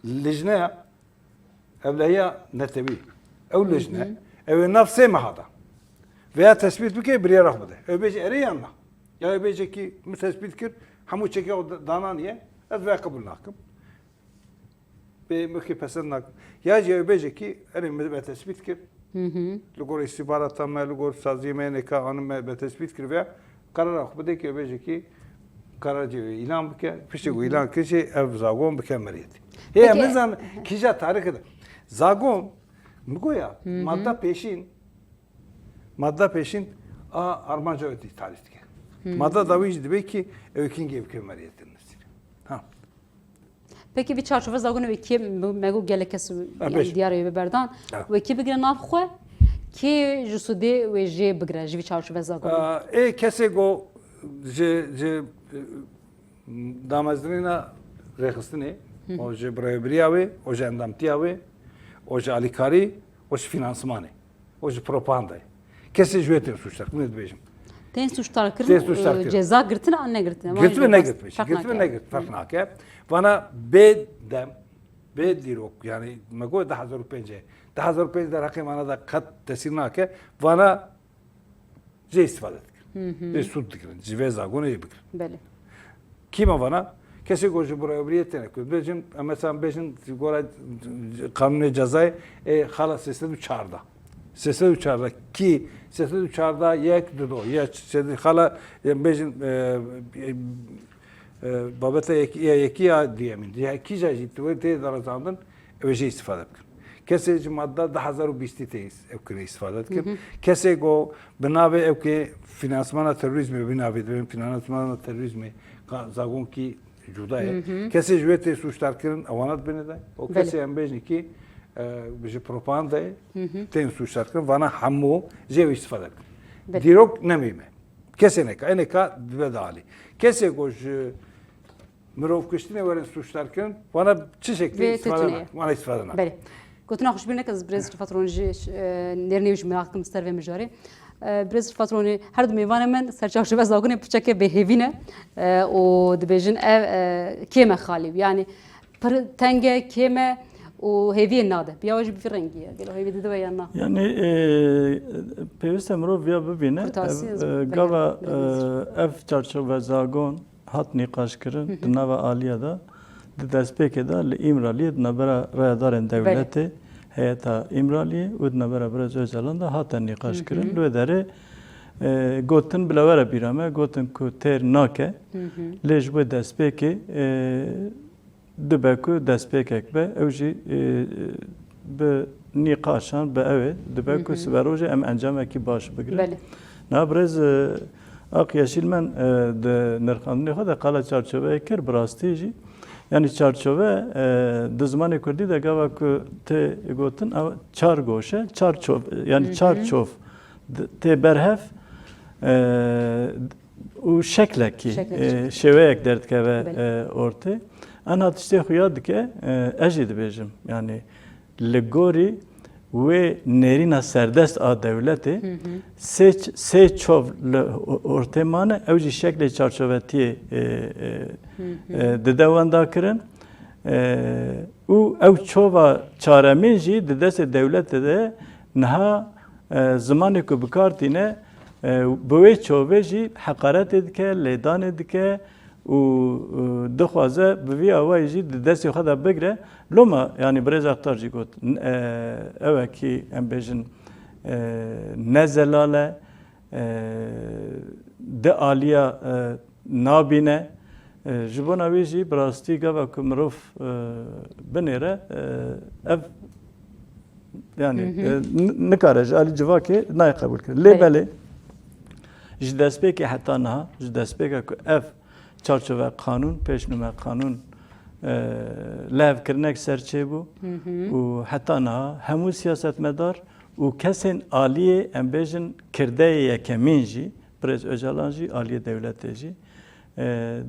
lijneya Ewlehiya netewî. Ew lijne, Hı hı. ew ê nav sê meha de. Veya tespît bike, biryara xwe bide. Ew bêje erê yan na. Ya ew bêje ki min tespît kir, hemû çekê xwe da-, dananiye, ez veya qebûl nakim. Bê min ki pesend nakim. Ya jî ew bêje ki erê min me tespît kir. Hı hı. Li gor îstîbarata me, li gor saziyê me, nêka anin me, me tespît kir veya Qerara xwe bide ki bêje ki qerar cê wê îlan bike, piştî ku Hı hı. îlan kir jî ev zagon bike meriyetî. Hê em Peki nizanin kîja tarîxê de. Zagon, mi goya, Hı hı. madda pêşîn, madda pêşîn a armanca wê tarîf dike. Hı. Madda dawî jî dibê ki ew kîngê bike meriyetî nesîr. Ha. Peki vî çarçove zagonê wê kê, me got gelek kes, Ha, yani, beş. diyarê wê berdan. Ha. Wê kê bigire nav xwe, kê ji sûdê wê jê bigire ji vî çarçove zagonê? Aa, ê kesê go ji, ji, e, damezrîna rêxistinê, Hı hı. o ji birayebiriya wê, o ji endamtiya wê, o ji alîkarî, o ji fînansmanê. O ji propagandayê. Kesê ji wê tên sûcdar kirin, dibêjim. Tên sûcdar kirin, Tên sûcdar e, kirin. ceza girtin an negirtin? Girtibin, negirtibin. Girtibin, negirtin. Ferq nake. Vana bê dem, bê dîrok, yani me got du hezar û pêncê. Du hezar û pêncê derheqê vana da qet tesîr nake. Vana jê îstîfade dikin. Hı hı. Jê sûd dikirin. Ji vê zagonê jê bikirin. Belê. Kî me vana? Kesê ku ji birayebiriyê têne ku bêjin, em mesela bêjin, ji gora qanûnê cezayê, ê, xala sê sed û çardeh. Sê sed û çardeh. Kî sê sed û çardeh yek dido. Ya sê sed xala, em bêjin, e, e, e, babeta yek-, ya yekî ya duyemîn. Ya kîja jî tu wê tê de rezandin, ew ê jê îstîfade bikin. Kesê ji madda du hezar û bîstî tê îs-, ew kirê îstîfade dikin. Hı hı. Kesê ku bi navê ew kê finansmana terorîzmê, bi navê dibên finansmana terorîzmê, ka-, zagon kî cuda ye. Hı hı. Kesê ji wê tê sûcdar kirin, ewana dibêne de. O Belê. kesê em bêjin kî, e, ji propagandayê Hı hı. tên sûcdar kirin, vana hemû jê wî îstîfade bikin. Belê. Dîrok nemîme. Kesê neka, ê neka dibe de alî. Kesê ku ji mirovkuştinê werin sûcdar kirin, wana çi şeklî Vê îstîfade têtûnê nakin, ye. wana îstîfade nakin. Belê. Gotina xwe ji bîr nekin, ez birêz Rifat Ronî jî, e, nêrînê wî jî merak dikim ser vê mijarê. E, birêz Rifat Ronî, her du mêvanê min ser çarçoveya zagonê piçeke bêhêvî ne, e, û dibêjin ev, e, kêm e xalî. Yani pir teng e, kêm e û hêviyê nade. Bi ya we jî bi vî rengî ye. Gelo hêvî dide we yan na? Yani, e, pêwîst e mirov viya bibîne. Kurtasî Ev, ez e, belê, gava, belê. e, ev çarçoveya zagon hat nîqaş kirin Hı hı. di nava aliyê de, di destpêkê de li Îmraliyê di navbera rayedarên Belê. dewletê, heyeta Îmraliyê û di navbera Birêz Ocalan de hate nîqaş Hı hı. kirin. Li wê derê, e, gotin bila were bîra me, gotin ku têr nake. Hı hı. Lê ji bo destpêkê, e, dibe ku destpêkek be, ew jî, e, bi nîqaşan, bi ew ê, dibe ku Hı hı. siberojê em encamekî baş bigirin. Belê. Niha birêz, e, Ak Yeşîlmen, e, di nirxandinê xwe de qala çarçoveyê kir, bi rastî jî. Yani çarçove, e, di zimanê kurdî de gava ku tê gotin, ew çar goşe, çar çov, yani Hı çar hı. çov di-, tê berhev, e, û şeklekî, Şeklek, e, şeklek. şêweyek derdikeve, Belê. e, ortê. Ena tiştê xuya dike, e, ez jî dibêjim. Yani li gorî wê nêrîna serdest a dewletê Hı hı. sê ç-, sê çov li o-, ortê mane, ew jî şeklê çarçovetiyê, e, e, Hı hı. e, dide wendakirin. E, û ew çova çaremîn jî di destê dewletê de niha, e, zimanê ku bi kar tîne, e, bi wê çovê jî heqaretê dike, lêdanê dike û, e, dixwaze bi vî awayî jî di destê xwe de bigire. Loma, yanî birêz Aktar jî got, n-, e, ew e kî em bêjin, e, ne zelal e, e, di aliya, e, nabîne, E, ji bona wî jî bi rastî gava ku mirov, e, binêre, e, ev, yani, Hı hı. e, n-, nikare ji alî civakê nayê qebûl kirin. Lê Belê. belê, ji destpêkê heta niha, ji destpêka ku ev çarçove qanûn, pêşnûme qanûn, e, lihevkirinek ser çêbû Hı hı. û heta niha hemû siyasetmedar û kesên aliyê, em bêjin, kirdeyê yekemîn jî, Birêz Ocalan jî, aliyê dewletê jî, e,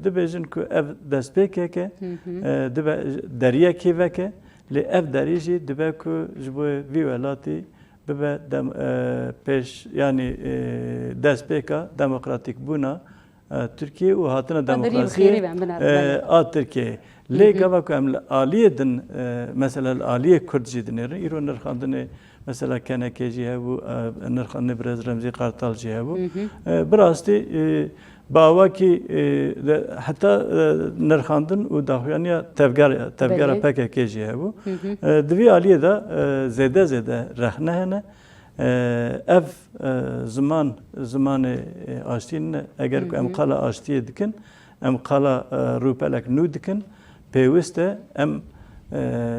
dibêjin ku ev destpêkek e, Hı hı. e, dibe deriyekî veke, lê ev derî jî dibe ku ji bo vî welatî bibe dem-, e, pêş, yanî, e, destpêka demokratîkbûna, e, Tirkiye û hatina Ka derî bi demokrasiyê, xêrî be, em binerin, e, belê. a Tirkiyeyê. Hı Lê hı. gava ku em li aliyê din, e, mesela li aliyê Kurd jî dinêrin, îro nirxandinê mesela K N K jî hebû, e, nirxandinê Birêz Remzî Kartal jî hebû. Hı hı. E, bi rastî, e, bi awakî, e, de, heta, e, nirxandin û daxuyaniya tevger-, tevgera Belê. P K K jî hebû. Hı hı. E, di vî aliyê de, e, zêde zêde rexne hene. E, ev, e, ziman, zimanê, e, aştiyê ne. Eger ku em Hı hı. qala aştiyê dikin, em qala, e, rûpelek nû dikin, pêwist e em, e,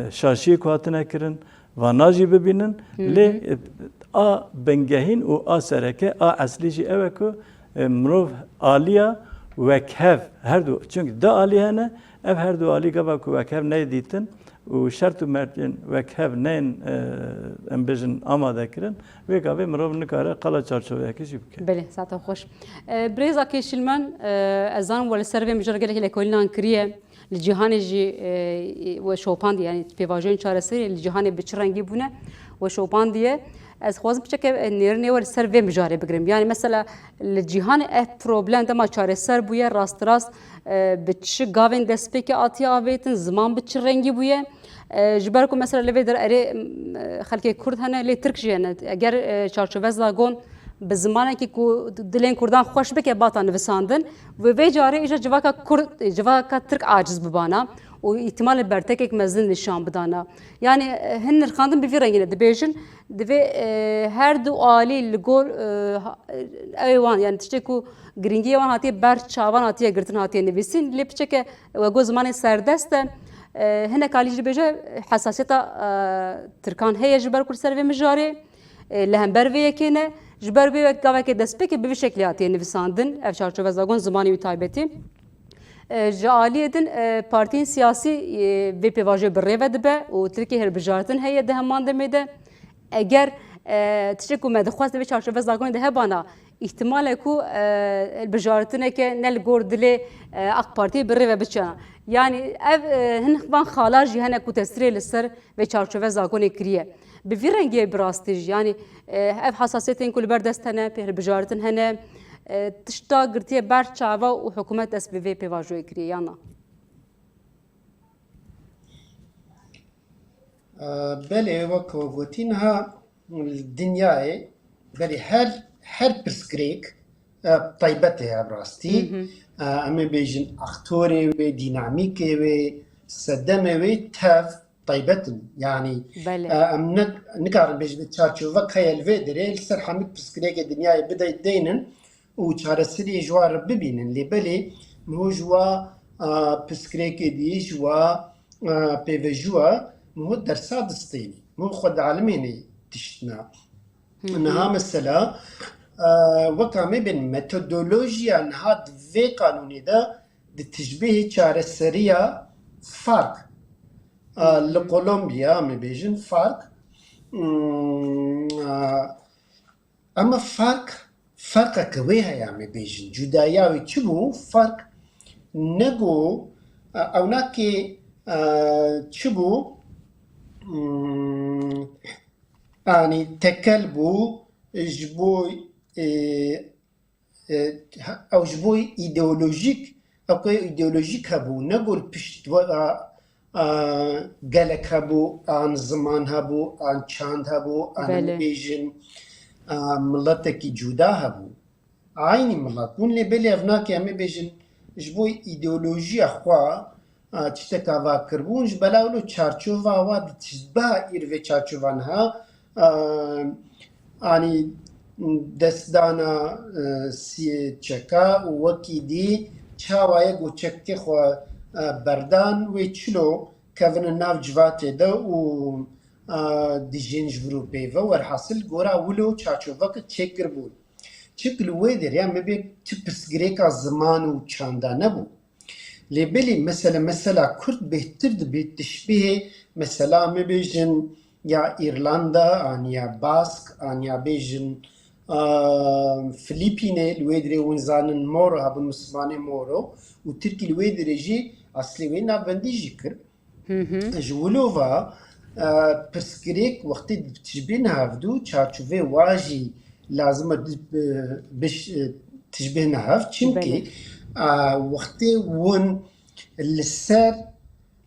şaşiyê ku hatine kirin, vana jî bibînin. Hı hı. Lê, e, a bingehîn û a sereke, a eslî jî ew e ku, e, mirov aliya wekhev, her du, çunki du alî hene, ev her du alî gava ku wekhev neyê dîtin û şert û mercên wekhev neyên, e, em bêjin, amade kirin, wê gavê mirov nikare qala çarçoveyekê jî bike. Belê, saeta xweş. E, Birêz Akê Şilmen, e, ez zanim we li ser vê mijarê gelekî lêkolînan kiriye. Li cîhanê jî, e, we şopandiye, yanî pêvajoyên çareserî li cîhanê bi çi rengî bûne, we şopandiye. Ez xwazim piçeke, e, nêrînê we li ser vê mijarê bigirim. Yanî mesela li cîhanê ev problem dema çareser bûye, rasterast, e, bi çi gavên destpêkê hatiye avêtin, ziman bi çi rengî bûye? E, ji ber ku mesela li vê der erê, m, e, xelkê Kurd hene, lê Tirk jî hene. Eger, e, çarçove zagon bi zimanekî ku dilên Kurdan xweş bike bata nivisandin, vê, vê carê îja civaka Kurd, civaka Tirk aciz bibana û îhtimalê bertekek mezin nîşan bidana. Yanî, e, hin nirxandin bi vî rengî ne dibêjin, divê, e, her du alî li gor, e, ha-, ew ê wan, yanî tiştê ku girîngiyê wan hatiye ber çavan hatiye girtin, hatiye nivîsîn, lê piçeke we got zimanê serdest e, e, hinek alî jî dibêje hesasiyeta, e, Tirkan heye ji ber ku li ser vê mijarê, e, li hember vê yekê ne. Ji ber vê yek gaveke destpêkê bi vî şeklî hatiye nivîsandin, ev çarçove zagon zimanê wî taybetî. E, ji aliyê din, e, partiyên siyasî, e, vê pêvajoyê bi rê ve dibe û Tirkiye hilbijartin heye di heman demê de. Eger, e, tiştê ku me dixwest di vê çarçove zagonê de hebana, îhtimal e ku, e, hilbijartineke ne li gor dilê, e, AK Partiyê bi rê ve biçe. Yanî ev, e, hin van xala jî hene ku tesîrê li ser vê çarçove zagonê kiriye. Bi vî rengiyê bi rastî jî, yanî, e, ev hesasiyetên ku li ber dest hene, pê hilbijaritin hene, e, tişta girtiye ber çava û hikûmet dest bi vê pêvajoyê kiriye, yan na? E, belê, wek we gotî, niha li dinyayê, belê her, her pirsgirêk, e, taybet e, ya bi rastî. Hı hı. E, em ê bêjin aktorê wê, dînamîkê wê, sedemê wê tev taybet in. Yanî, Belê. e, em ne, nikarin bêjin çarçovek heye li vê derê, li ser hemî pirsgirêkê dinyayê bide-, deynin û çareseriyê ji wan re bibînin. Lê belê, miho ji wa, e, pirsgirêkê dî, ji wa, e, pêvejuwa, miho dersa distênî. Miho xwe dialimênê tiştina. Hı hı. Niha mesela, e, weka me bên metodolojiya niha di vê qanûnê de di tişbihê çareseriya FARC, e, Hı hı. li Kolombiya, em ê bêjin FARC, hmm, e, ama FARC, ferqeke wê heye, em ê bêjin. Cudaya wê çi bû? FARC ne got, e, ewnakê, e, çi bû? Hmm, Anî tekel bû ji bo, e, e, ew ji bo îdeolojîk, ew ku îdeolojîk hebû, ne ku li pişt we, a, a, gelek hebû, an ziman hebû, an çand hebû, an em Belê. bêjin, a, miletekî cuda hebû. Aynî milet bûn, lê belê ev nake em ê bêjin ji bo îdeolojiya xwe, a, tişteka va kiribûn, ji bela wilo çarçova wa di tiştbeha îr vê çarçova niha, a, anî destdana, e, siyê çeka û wekî dî, çawa ye ku çekê xwe, e, berdan wê çilo kevine nav civatê de û, e, dijîn ji vir û pê ve. Werhasil gora wilo çarçoveke çêkiribûn. Çimkî li wê derê ya me bê ti pirsgirêka ziman û çanda nebû. Lê belê mesele, mesela Kurd bêhtir dibe tişbihê, mesela me bêjin ya Îrlanda, an ya Bask, an ya bêjin, a, Filîpînê, li wê dirê hûn zanin Moro hebûn, Mislimanê Moro, û Tirkî li wê dirê jî eslê wê navbendî jî kir. Ji wilo ve, e, pirsgirêk wextê tişbihê navdû, çarçovê wa jî lazim e bi-, biş-, e, tişbihê nav. Çimkî, Belê. e, wextê hûn li ser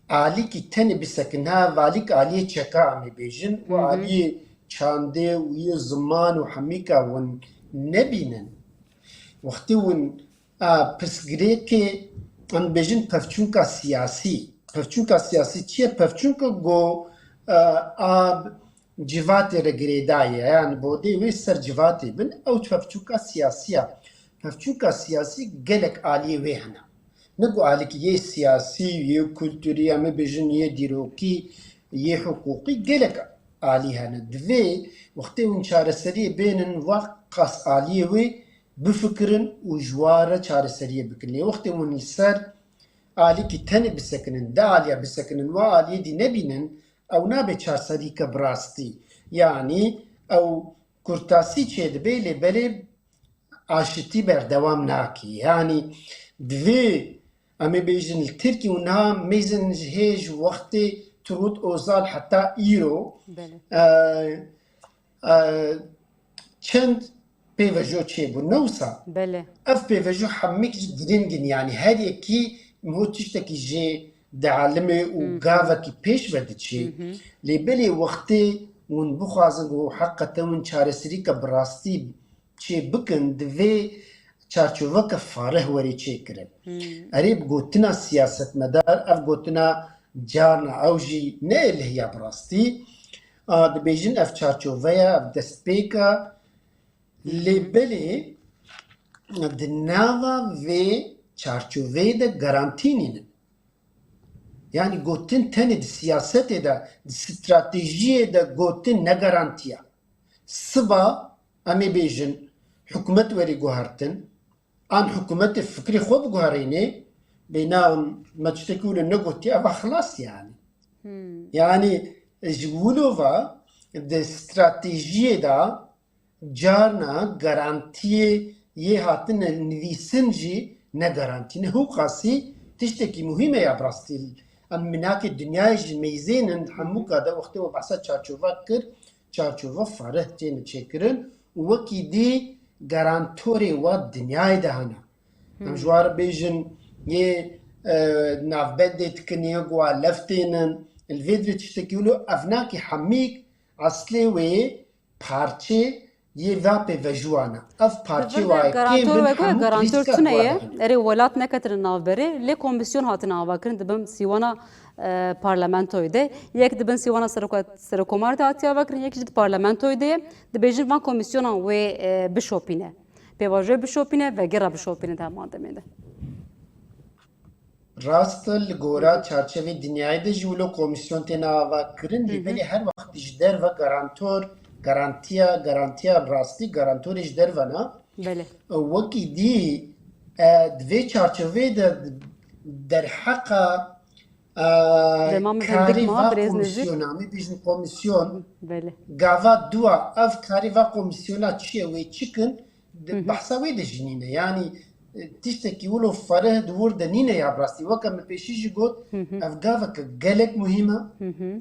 alîkî tenê bisekin, ha, alîk aliyê çeka em ê bêjin, û Hı hı. aliyê çandê û yê ziman û hemîka hûn nebînin. Wextê hûn, a, pirsgirêkê, em bêjin pevçûnka siyasî. Pevçûnka siyasî çi ye? Pevçûnka ku, a, a civatê re girêdaye, yani bodê wê ser civatê bin, ew pevçûnka siyasî ye. Pevçûnka siyasî gelek aliyê wê hene. Ne ku alîkî yê siyasî, yê kulturî, em ê bêjin yê dîrokî, yê hiqûqî, gelek alî hene. Divê wextê hûn çareseriyê bênin, wa qas aliyê wê bifikirin û ji wa re çareseriyê bikin. Lê wextê hûn li ser alîkî tenê bisekinin, di aliya bisekinin, wa aliyê dî nebînin, ew nabe çareserîke bi rastî. Yanî ew kurtasî çêdibe, lê belê aşitî berdewam nake. Yanî divê, em ê bêjin, li Tirkî û niha mêzin ji hê ji wextê Turgut Ozal heta îro, Belê. e, e, çend pêvejo çêbû. Ne wisa? Belê. Ev pêvejo hemik jî girîng in. Yanî her yekî miho tiştekî jê dielime û Hı hı. gavekî pêş ve diçê. Hı hı. Lê belê wextê hûn bixwazin ku heqeten hûn çareserîke bi rastî çê bikin, divê çarçoveke fareh were çêkirin. Hmm. Erê, bi gotina siyasetmedar, ev gotina carna ew jî ne êlih ya bi rastî. A, dibêjin ev çarçove ye, ev destpêk e. Lê Hmm. belê di nava vê çarçoveyê de garantî nînin. Yani gotin tenê di siyasetê de, di stratejiyê de gotin ne garantiya. Siba em ê bêjin, hikûmet werî guhertin, an hikûmetê fikrê xwe biguherînê, bêna me tiştekî wilo negotiye, eva xilas yani. Hmm. Yani ji wilo ve di stratejiyê de carna garantiyê yê hatine nivîsin jî ne garantî ne. Hûqasî tiştekî muhîm e ya bi rastî. Em minakê dinyayê jî meyzênin, hemûka de wextê we behsa çarçova kir, çarçova fareh têne çêkirin û wekî dî garantorê wa dinyayê de hene. Em Hmm. ji wan re bêjin yê, e, navbendê dikin, yê ku wa lev tênin. Li vê dirê tiştekî wilo ev nakî hemîk eslê wê parçê yê va pêvejuwan e. Ev parçê Di vir wa de ye, garantor kêm bin weke, hemû garantor krîzka tune ye. guherîn. Erê welat neketine navberê, lê komîsyon hatine avakirin, dibin sîwana, e, parlamentoyê de. Yek dibin sîwana seroka-, serokomarê de hatiye avakirin, yek jî di parlamentoyê de ye. Dibêjin van komîsyonan wê, e, bişopîne. Pêvajoyê bişopîne, vegera bişopîne di heman demê de. Rast e, li gora Hı hı. çarçevê dinyayê de jî wilo komîsyon têne avakirin, lê Hı hı. belê her wext ji derve garantor, garantiya, garantiya rastî, garantorê ji derve ne. Belê. Wekî dî, e, di vê çarçoveyê de derheqa, e, Dema min karê hindik ma, va birêz nêzik. komîsyona, em ê bêjin komîsyon, Belê. gava dua, ev karê va komîsyona çi ye, wê çi kin, Di Hı hı. behsa wê de jî nîne. Yanî, e, tiştekî wilo fereh di wir de nîne ya bi rastî. Weke min pêşî jî got, Hı hı. ev gaveke gelek muhîm e. Hı hı.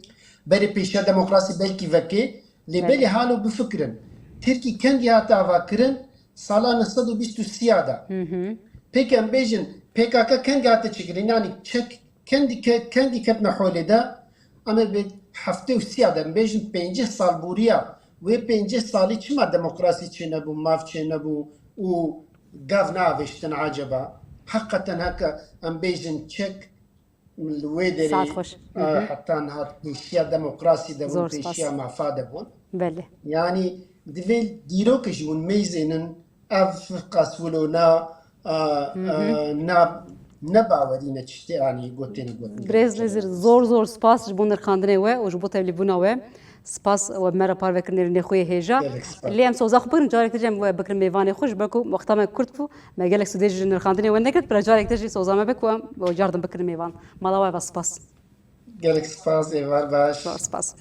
Berê pêşiya demokrasî belkî vekê. Lê Belê. belê halo bifikirin. Tirkî kengî hate avakirin? Sala neh sed û bîst û sê ya de. Hı hı. Pêk em bêjin, P K K kengî hate çêkirin? Yanî çek Kendî ke-, kendî ketine holê de, em ê bi heftê û sî ya de, em bêjin pêncî sal bûriya. Wê pêncî salî çima demokrasî çênebû, maf çênebû û gav neavêştin acaba? Heqeten heke em bêjin çek li wê derê, Saet xweş. e, Hı hı. heta niha pêşiya demokrasî de bûn, Zor spas. pêşiya mafa de bûn. Belê. Yanî divê dîrokê jî hûn meyzênin, ev qas wilo na, a, a, na, ne bawerî ne tiştê anî gotêne gotin. Birêz Nezîr, zor zor spas ji bo nirxandinê we û ji bo tevlîbûna we. Spas we me re parve kirin nêrînê xwe yê hêja. Lê em soza xwe bikin, carek din jî em we bikin mêvanê xwe, ji ber ku wexta me kurt bû, me gelek sûdê ji nirxandinê we negirt, bira carek din jî soza me be ku em we cardin bikin mêvan. Mala we ve spas. Gelek spas, êvar baş. Zor spas.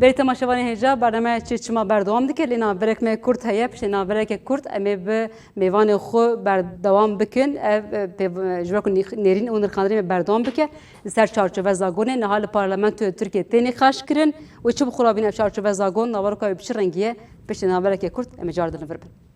Berî temaşevanê hêja, bernameya Çê Çima berdewam dike. Lê naverek me kurt heye, piştê naverekê kurt em ê bi mêvanê xwe berdewam bikin. Ev, e, pê-, ji ber ku nîx-, nêrîn û nirxandinê me berdewam bike. Li ser çarçove zagonê niha li Parlamentoya Tirkiyê tê nîqaş kirin û çi bi xwe re bîne ev çarçove zagon, naveroka wê bi çi rengî ye, piştê naverekê kurt em ê cardin li vir bin.